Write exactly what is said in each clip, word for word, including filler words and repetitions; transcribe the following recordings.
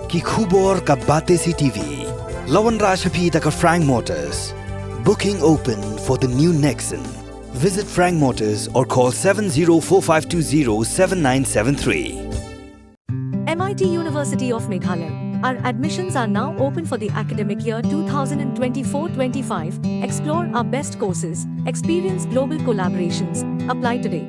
Ki khubor ka Batesi T V. La wanrah sha phi da ka Frank Motors. Booking open for the new Nexon. Visit Frank Motors or call seven zero four five two zero seven nine seven three. M I T University of Meghalaya. Our admissions are now open for the academic year twenty twenty-four twenty-five. Explore our best courses, experience global collaborations. Apply today.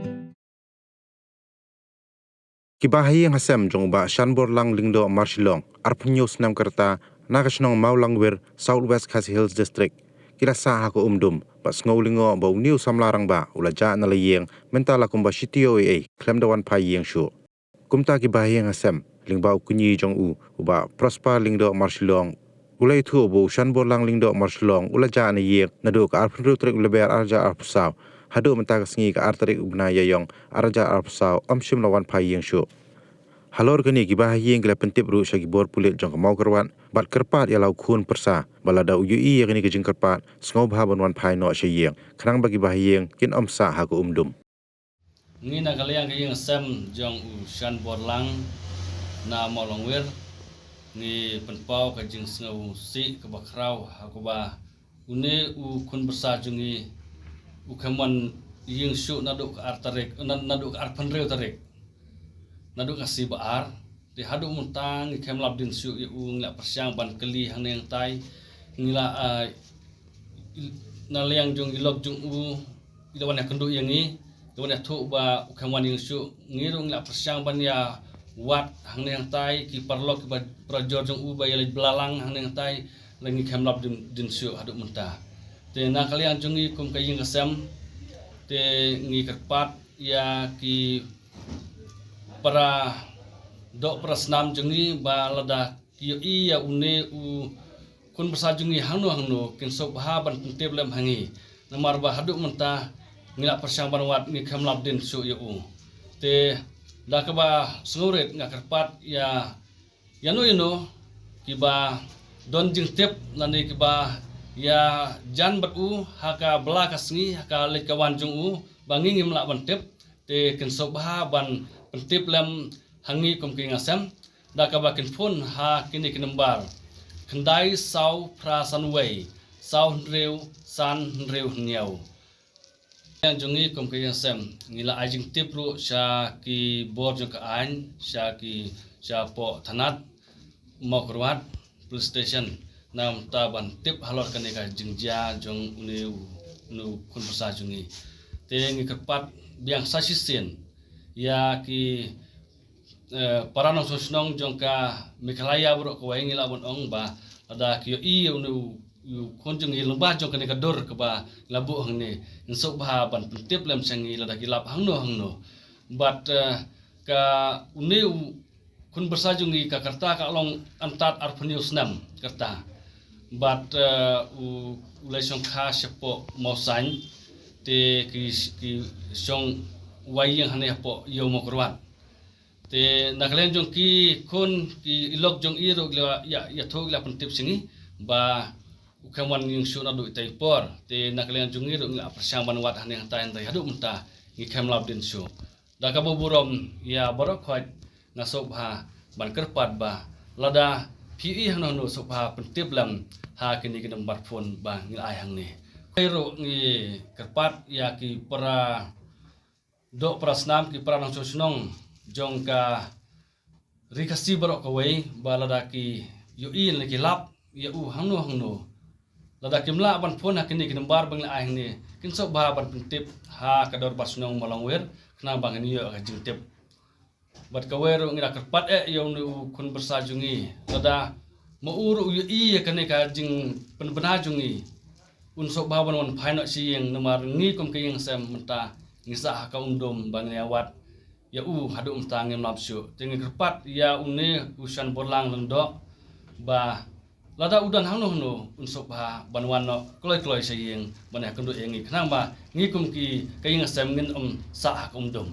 Kiba ha ïing ha sem jong u Bah Shanborlang Lyngdoh Marshillong, arphew hynñiew snem ka rta, na ka shnong Mawlangwir, South West Khasi Hills District, ki la sah ha ka umdum bad sngew lyngngoh ba une u samla rangbah u la jah na la ïing mynta la kumba shi taïew ei ei khlem da wan phai ïing shuh. Kumta kiba ha ïing ha sem lyngba u kñi jong u, u Bah Prosper Lyngdoh Marshillong, u la ïathuh ba u Shanborlang Lyngdoh Marshillong u la jah na ïing naduh ka arphew hynriew tarik u Lber ar hajar arphew saw haduh mynta ka sngi ka ar tarik u bnai Ïaïong ar hajar arphew saw, ym shym la wan phai ïing shuh. Halor kane, kiba ha ïing ki la pyntip ruh sha ki bor pulit jong ka Mawkyrwat bad kyrpad ïa la u khun pyrsa ba lada u ïohi ïa kane ka jingkyrpad, sngewbha ban wan phai noh sha ïing khnang ba kiba ha ïing kin ym sah ha ka umdum. Ngi na ka liang ka ïing sem jong u Shanborlang na Mawlangwir, ngi pynpaw ka jingsngewsih kaba khraw ha kaba une u khun bsa jong ngi u khlem wan ïing shuh naduh ka ar tarik, na-, naduh ka arphew hynriew tarik, naduh ka sngi ba ar. Te haduh mynta ngi khlem lap dien shuh ïa u, ngi la pyrshang ban kylli hangne hangtai, ngi la, ah, na liang jong i lok jong u, i la wan ïakynduh ïa ngi, i la wan ïathuh ba u khlem wan ïing shuh. Ngi ruh ngi la pyrshang ban ïawad hangne hangtai, ki paralok, ki parajor jong u ba ïaleit bla lang hangne hangtai, la ngi khlem lap dien, dien shuh haduh mynta. Te na ka liang jong ngi kum ka ïing ka sem, te ngi kyrpad ïa ki para doh para snam jong ngi ba lada ki ïohi ïa une u khun bsa jong ngi hangno hangno, kin sngewbha ban pyntip lem ha ngi. Namar ba haduh mynta ngi la pyrshang ban wad, ngi khlem lap dien shuh ïa u. Te da kaba sngewrit nga kyrpad ïa, ïano ïano kiba don jingtip lane kiba ïajan bad u ha ka bla ka sngi, ha ka leit ka wan jong u, ba ngi ngim lah ban tip, te kin sngewbha ban pyntip lem ha ngi kum ka ïing sem da kaba kin phone ha kine ki nombar: khyndai saw phra san wei, saw hynriew san hynriew hynñiew. Ïa jong ngi kum ka ïing sem, ngi la ai jingtip ruh sha ki bor jong ka aiñ, sha ki, sha poh thanat Mawkyrwat Police Station, namar ban tip halor kane ka jingjia jong une u, une u khun bsa jong ngi. Te ngi kyrpad biang sa shisien ïa ki, eh, para nongshong shnong jong ka Meghalaya baroh kawei, ngi lah ban ong ba lada ki ïohi une u, u khun jong ngi lyngba jong kane ka dur kaba la buh hangne, ngin sngewbha ban pyntip lem sha ngi lada ki lap hangno hangno. Bad, eh, ka une u khun bsa jong ngi ka rta ka long antad arphew hynñiew snem ka rta. Bad, eh, u, u la shong kha shapoh Mawsaiñ, te ki, ki shong wai ïing hangne hapoh Ïew Mawkyrwat. Te na ka liang jong ki khun, ki lok jong i ruh ki la ïa, ïathuh, ki la pyntip sha ngi ba u khlem wan ïing shuh naduh ita i por. Te na ka liang jong ngi ruh ngi la pyrshang ban wad hangne hangtai, hynrei haduh mynta ngi khlem lap dien shuh. Da kaba burom ïa baroh khoit, nga sngewbha ban kyrpad ba lada phi ïohi hangno hangno, sngewbha pyntip lem ha kine ki nombar phone ba ngi la ai hangne. Kawei ruh ngi kyrpad ïa ki para doh para snam, ki para nongshong shnong jong ka Ri Khasi baroh kawei, ba lada ki ïohi ne ki lap ïa u hangno hangno, lada kim lah ban phone ha kine ki nombar ba ngi la ai hangne, kin sngewbha ban pyntip ha ka dorbar shnong Mawlangwir khnang ba ngin ïoh ka jingtip. Bad kawei ruh ngi la kyrpad eh ïa une u khun bsa jong ngi, lada ma u ruh u ïohi ïa kane ka jingpynbna jong ngi, un sngewbha ban wan phai noh sha ïing, namar ngi kum ka ïing sem mynta ngi sah ha ka umdum ba ngin ïawad ïa u haduh mynta ngim lap shuh. Te ngi kyrpad ïa une u Shanborlang Lyngdoh ba lada u don hangno hangno, un sngewbha ban wan noh kloi kloi sha ïing ban ïakynduh ïa ngi khnang ba ngi kum ki, ka ïing sem ngin ym sah ha ka umdum.